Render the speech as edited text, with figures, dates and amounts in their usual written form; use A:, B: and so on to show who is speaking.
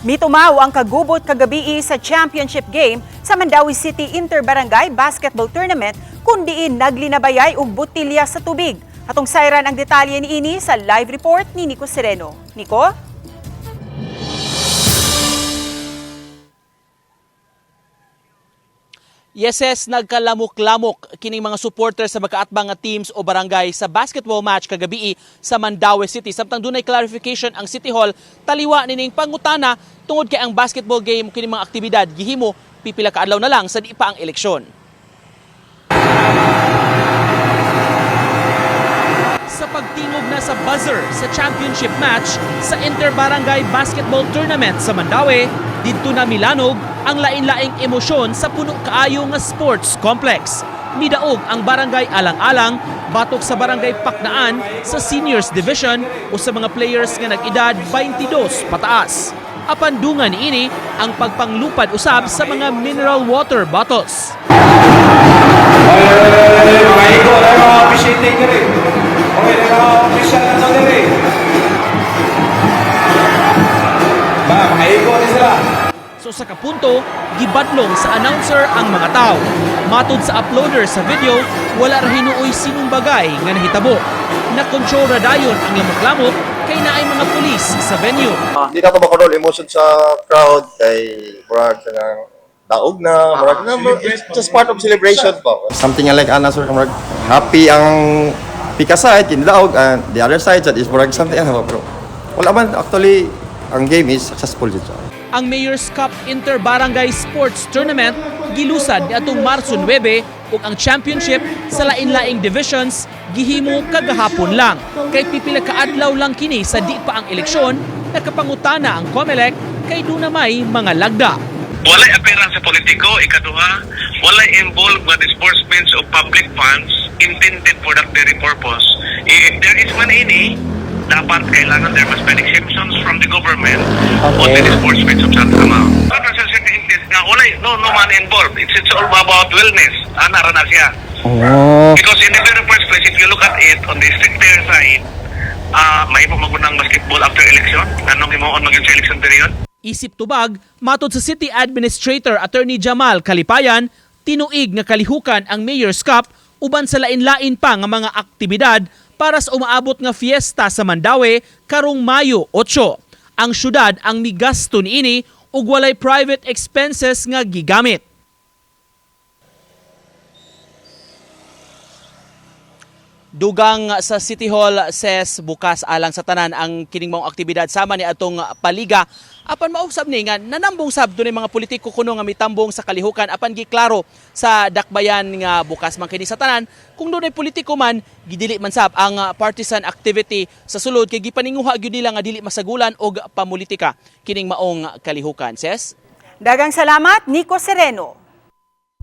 A: Mitumaw ang kagubot kagabii sa championship game sa Mandaue City Interbarangay Basketball Tournament kung diin naglinabayay og botilya sa tubig. Atong sayran ang detalye niini sa live report ni Nico Sereno. Nico?
B: Yes, nagkalamok-lamok kining mga supporters sa magkaatbang nga teams o barangay sa basketball match kagabii sa Mandaue City. Samtang dunay clarification ang City Hall taliwa nining pangutana tungod kay ang basketball game kining mga aktibidad gihimo pipila ka adlaw na lang sa di pa ang eleksyon. Sa pagtingog na sa buzzer sa championship match sa Interbarangay Basketball Tournament sa Mandaue, didto na milanog ang lain-laing emosyon sa puno kaayo nga sports complex. Midaog ang Barangay Alang-Alang batok sa Barangay Paknaan sa Seniors Division o sa mga players nga nag-edad 22 pataas. Apan dungan niini ang pagpanglupad usab sa mga mineral water bottles.
C: Ay, mga iko, ay mga officiating diri. Okay, mga official na to diri. Ba, mga iko ni sila.
B: So sa kapunto, gibadlong sa announcer ang mga tao. Matod sa uploader sa video, wala ra hinuoy sinumbagay nga nahitabo. Na-control ra dayon ang lamok-lamok kay naay mga pulis sa venue.
D: Hindi na ito makontrol emotion sa crowd kay murag kanang daog na, murag na, it's just part of celebration po. Something like ana sir, murag happy ang pika side kinidaog and the other side that is murag something ano bro. Wala man actually ang game is successful jud siya.
B: Ang Mayor's Cup Inter-Barangay Sports Tournament gilusad niadtong Marso 9 ug ang championship sa lain-laing divisions gihimo kagahapon lang. Kay pipila ka adlaw lang kini sa di pa ang eleksyon, nakapangutana ang COMELEC kay duna may mga lagda.
E: Walay appearance sa politiko, ikaduha, walay involved nga disbursements of public funds intended for that very purpose. If there is man any, dapat kailangan there must be an exemptions from the government on the disbursements of such amount. But sa certainties nga, walay, no money involved. It's all about wellness. Ana ra na siya. Because in the very first place, if you look at it, on the stricter side, may magunang basketball after election. Anong himuon maging sa election period?
B: Isip tubag, matod sa City Administrator Attorney Jamal Kalipayan, tinuig nga kalihukan ang Mayor's Cup uban sa lain-lain pa nga mga aktibidad para sa umaabot nga fiesta sa Mandaue karong Mayo 8. Ang syudad ang migasto niini ug walay private expenses nga gigamit. Dugang sa City Hall says bukas alang sa tanan ang kining maong aktibidad sama ni atong paliga. Apan mausab ni nga nanambong sab dunay mga politiko kuno nga mitambong sa kalihukan apan giklaro sa dakbayan nga bukas man kini sa tanan kung dunay politiko man gidili man sab ang partisan activity sa sulod kay gipaninguha gyud nila nga dili masagulan og pamulitika kining maong kalihukan. Ses.
A: Dagang salamat, Nico Sereno.